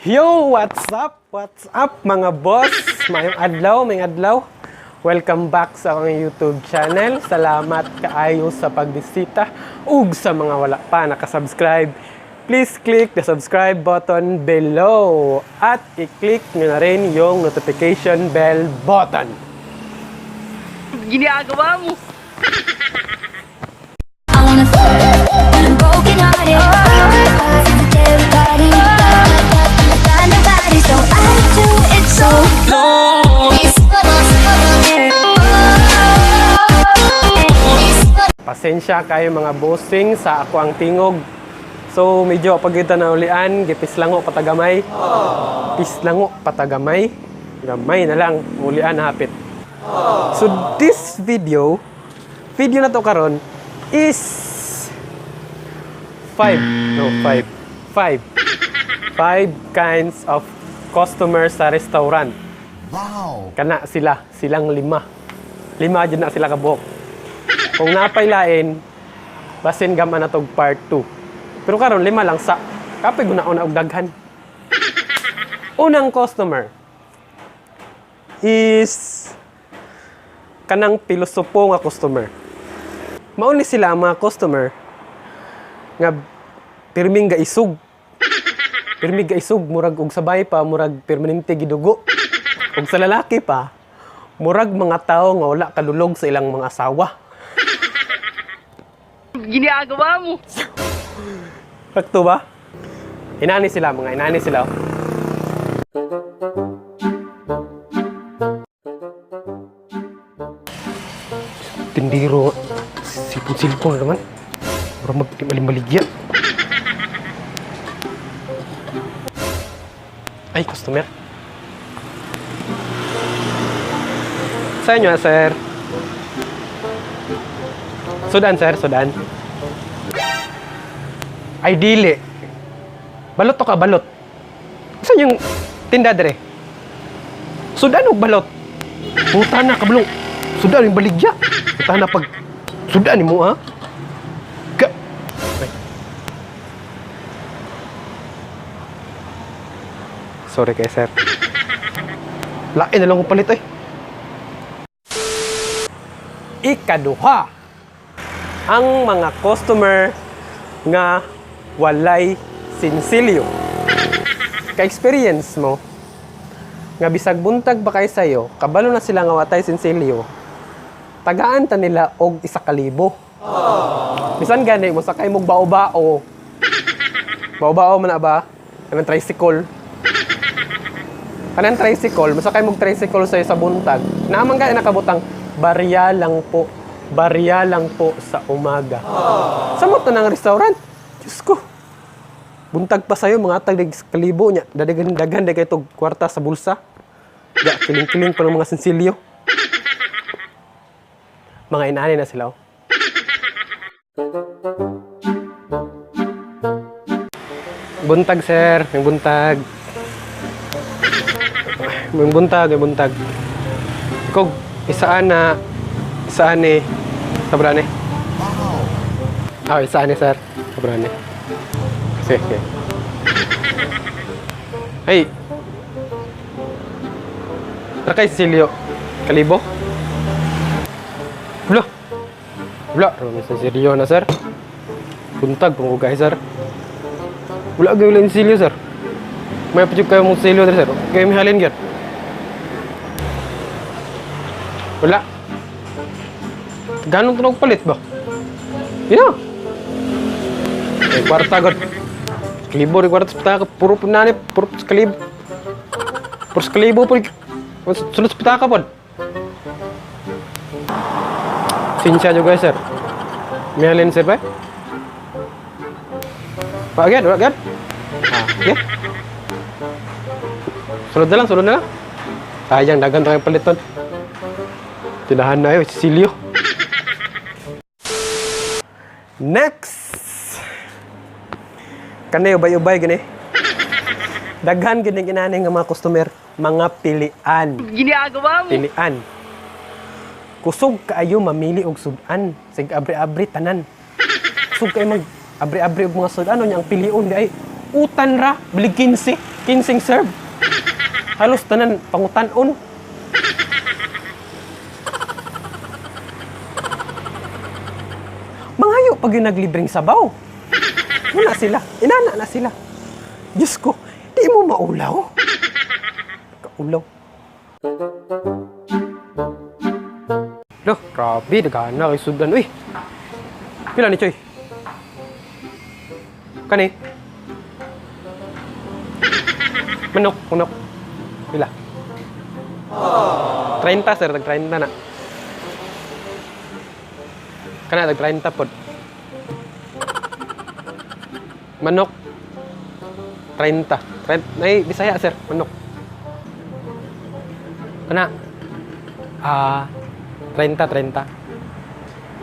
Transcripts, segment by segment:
Yo, what's up? What's up, mga boss? Maayong adlaw, maayong adlaw. Welcome back sa akong YouTube channel. Salamat kaayo sa pagbisita ug sa mga wala pa nakasubscribe. Please click the subscribe button below at i-click nyo na rin yung notification bell button. Ginagawa mo. I wanna and I'm broken hearted. Everybody, got nobody, so I do it so long. Pasensya kayo, mga bossing, sa ako ang tingog. So medyo pagita na ulian, gipislango patagamay. Pislango patagamay. Gamay na lang ulian hapit. So this video, video na to karon is five, no, five, five, five kinds of customers sa restaurant. Wow! Kana sila, silang lima. Lima dyan na sila kabuok. Kung napay lain, basin gama na tog part 2. Pero karon lima lang sa kapoy guna-una og daghan. Unang customer is kanang pilosopo nga customer. Mao ni sila ang mga customer nga pirming gaisog. Pirming gaisog, murag og sabay pa murag permanente gidugo. Ug sa lalaki pa, murag mga tao nga wala kalulog sa ilang mga asawa. Ginagawa mo. Sakto ba? Inani sila, mga inani sila, oh. Tindiro. Silpon-silpon na naman. Murag magmaligya. Ay, customer. Sa inyo, ah, sir. Sudan, sir, sudan. Ay, dili. Balot to ka, balot. Saan yung tinda dere? Sudan og balot? Puta na, kablong. Sudan yung baligya. Puta na pag sudan mo, ha? Ga. Ay. Sorry kay sir. Lain na lang kong palit, ay. Ikaduha, ang mga customer nga walay sinsilyo. Ka-experience mo nga bisag buntag ba kay sayo, kabalo na sila nga watay sinsilyo. Tagaan ta nila og 1,000. Bisan gani mo sakay mog bao-bao. Bao-bao man na ba? Kanang tricycle. Kanang tricycle, masakay mog tricycle sa'yo sa buntag. Naman gani nakabutang barya lang po. Barya lang po sa umaga. Sa mo ng restaurant? Diyos ko. Buntag pa sa'yo, mga tag kalibo niya. Dadagan dagan day kay tog kwarta sa bulsa. Ga, kiling-kiling pa ng mga sinsilyo. Mga inaani na sila, oh. Buntag, sir. May buntag. May buntag, may buntag. Ikaw, isaan na, isaan eh. Sobra ni. Ah, isaan eh, sir. Sobra ni. Sige, sige. Ay! Tara kay Cecilio. Kalibo? Wala! Wala! Rami sa Cecilio na, sir. Buntag, pangugay, sir. Wala kayo lang Cecilio, sir. May pa kayo mong Cecilio, sir. Kayo mihalin, gyud. Wala. Ganong tunog palit ba? Yun. May kwarta god. Kalibo rin kwarta sa pitaka. Puro po nani, puro sa kalibo. Puro sa kalibo po. Sunod sa pitaka po. Sinsya juga, sir. May halin, sir, ba? Pak agad, wala agad. Ah, okay. Sunod na lang, sunod na lang. Sayang, dagan tayong paliton. Tinahan na yun, Cecilio. Next! Kani ubay-ubay gani. Daghan gini ginani nga mga customer, mga pilian. Ginagawa mo. Pilian. Kusog kaayo mamili og sudan, sig abri-abri tanan. Kusog kaayo mag abri-abri og mga sudan, unya ang pilion di ay. Utan ra, bilig 15, 15 serve. Halos tanan pangutanon. Mangayo pag yung naglibreng sabaw. Wala sila. Inana na sila. Diyos ko, di mo maulaw. Kaulaw. Loh, grabe, nagana kay sudan. Uy, pila ni Choy? Kani? Manok, manok. Pila? 30, sir. Tag 30 na. Kana, tag 30 pod. Manok. 30. 30. Ay, Bisaya, sir. Manok. Kana. Ah, 30, 30.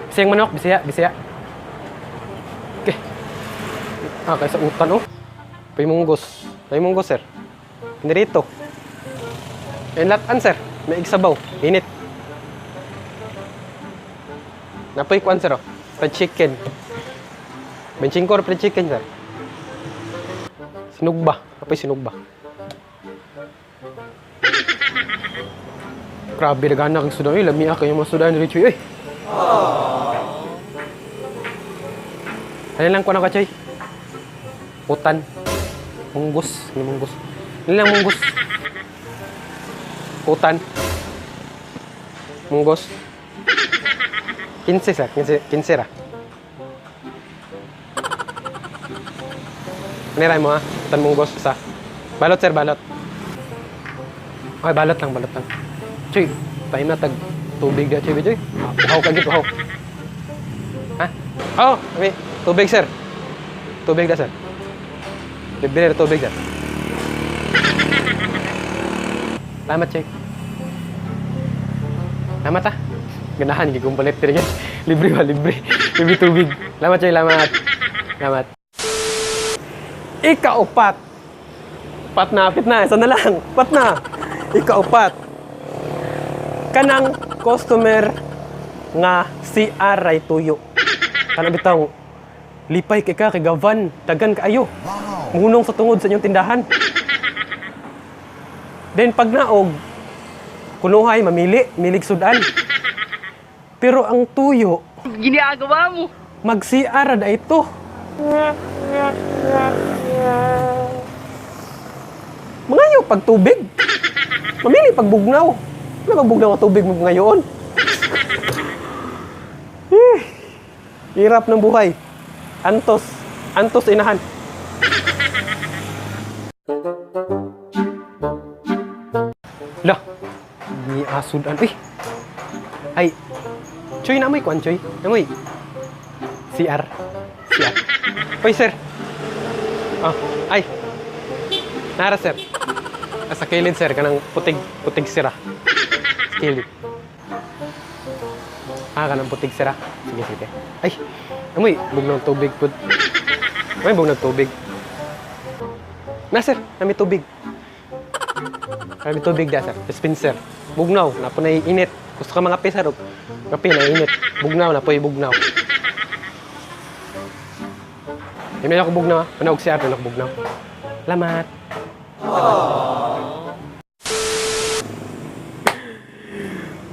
Bisayang manok, Bisaya, Bisaya. Okay. Ah, kaysa utan, oh. Paymunggos. Paymunggos, sir. Pinirito. Eh, latan, sir. May igsabaw. Init. Napoy kuan, sir, oh. Fried chicken. 25 or fried chicken, sir. Sinugba. Napoy sinugba. Grabe, nagana kang sudan. Uy, lami kayo mga sudan. Richie, uy. Ano lang kuan ako, Choy? Utan. Munggos. Ano munggos? Ano lang munggos? Utan. Munggos. 15, sir. 15, 15 ra. Niray mo ha. Utan munggos. Isa. Balot, sir. Balot. Okay, balot lang. Balot lang. Choy, time na tag tubig na, Choy. Choy. Uhaw ka, git. Uhaw. Ha? Oh, may tubig, sir. Tubig na, sir. Libre na tubig, sir. Salamat, Choy. Salamat, ah. Ganahan, hindi kong palit guys. Libre ba? Libre. Libre tubig. Salamat, Choy. Salamat. Salamat. Ikaupat. Pat na, apit na. Isa na lang. Pat na. Ikaupat. Kanang customer nga si Aray tuyo. Kanang bitaw, lipay kay ka kay Gavan, dagan kaayo. Munong sa tungod sa inyong tindahan. Then pag naog, kunuhay mamili, milig sudan. Pero ang tuyo, Ginagawa mo. mag-CR na ito. Mangayo pag tubig. Mamili pag bugnaw. Ano ba bugnaw ang tubig mo ngayon? Eh, hirap ng buhay. Antos. Antos inahan. Lah, ni asudan. Uy. Ay. Choy na amoy kuan, Choy. Amoy. CR. CR. Oy, sir. Ah, ay. Nara, sir. Ah, sa kilid, sir. Kanang putig, putig sira. Sa kilid. Ah, kanang putig sira. Sige, sige. Ay, amoy, bugnaw tubig pud. Amoy, bugnaw tubig. Na, sir. Nami tubig. Nami tubig da, sir. Dispenser. Bugnaw, na po na init. Gusto ka mga kape, sir. Kape na init. Bugnaw, na po bugnaw. Hindi ako bugnaw, ha? Panaog siya, ako bugnaw. Salamat.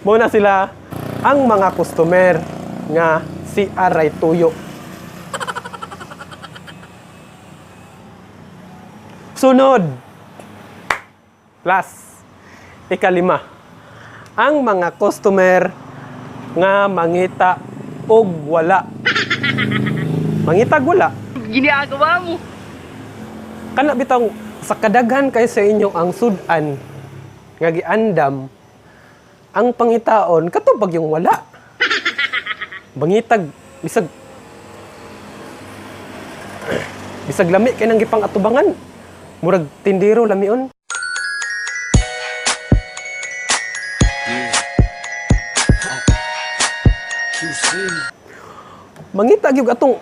Muna sila ang mga customer nga si Aray Tuyo. Sunod. Last. Ikalima. Ang mga customer nga mangita og wala. Mangitag wala. Ginagawa mo. Kana bitaw sa kadaghan kay sa inyo ang sudan nga giandam ang pangitaon katubag yung wala. Bangitag bisag bisag lami kay nang gipang atubangan. Murag tindero lamion. Mangita gyud atong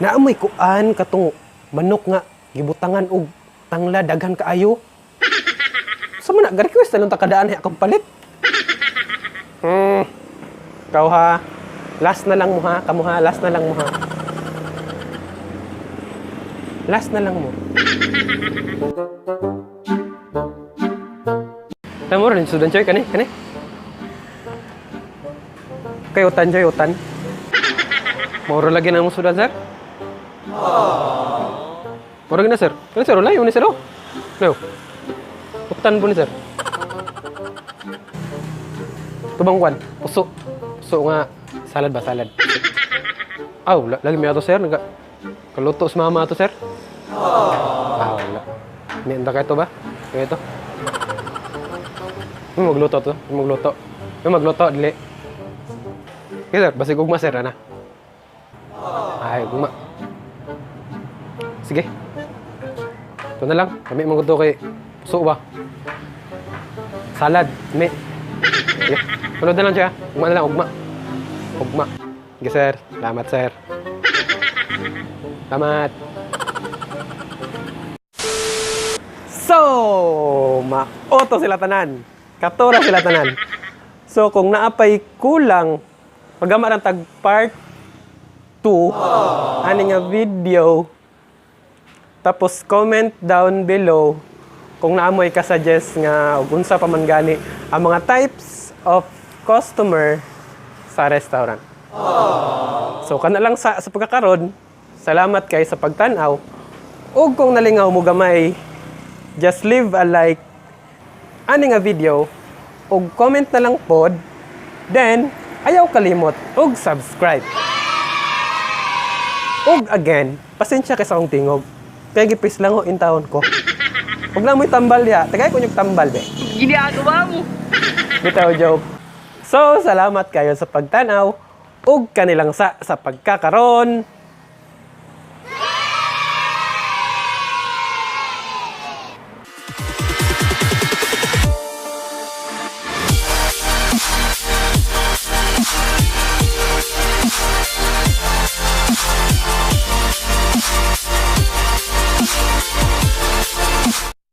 naamoy kuan katong manok nga gibutangan og tangla daghan kaayo. Sa man na request na lang ta kadaan akong palit. Ikaw ha. Last na lang mo ha, kamo ha, last na lang mo ha. Last na lang mo. Tamo rin sudan choy kani kani. Kay utan choy utan. Moro lagi na mo sudan, sir. Moro gina, sir. Kani sir, layo ni sir oh. Layo. Utan po ni sir. Tubang kwan, puso. Puso nga salad ba salad. Aw, lagi may ato, sir, naga kaluto sa mama ato, sir. Ah, wala. May anda kayo to ba? Kaya ito. May magluto to. May magluto. May magluto, dili. Okay, sir. Basig ugma, sir, ana. Ay, ugma. Sige. Ito na lang. Kami mga to kay puso ba? Salad. May. Sige. Sunod na lang siya. Ugma na lang, ugma. Ugma. Sige, sir. Salamat, sir. Salamat. So, maoto sila tanan. Katora sila tanan. So, kung naapay kulang, pagama ng tag part 2, ani nga video, tapos comment down below kung naamoy ka suggest nga og unsa pa man gani ang mga types of customer sa restaurant. So kana lang sa pagkakaron, salamat kay sa pagtan-aw. Ug kung nalingaw mo gamay, just leave a like ani nga video ug comment na lang pod. Then ayaw kalimot ug subscribe. Ug again, pasensya kay sa akong tingog. Kay gipis lang ho in taon ko. Ug na mo'y tambal ya. Tagay ko yung tambal be. Ginagawa mo! Bitaw joke. So, salamat kayo sa pagtanaw ug kanilang sa pagkakaron.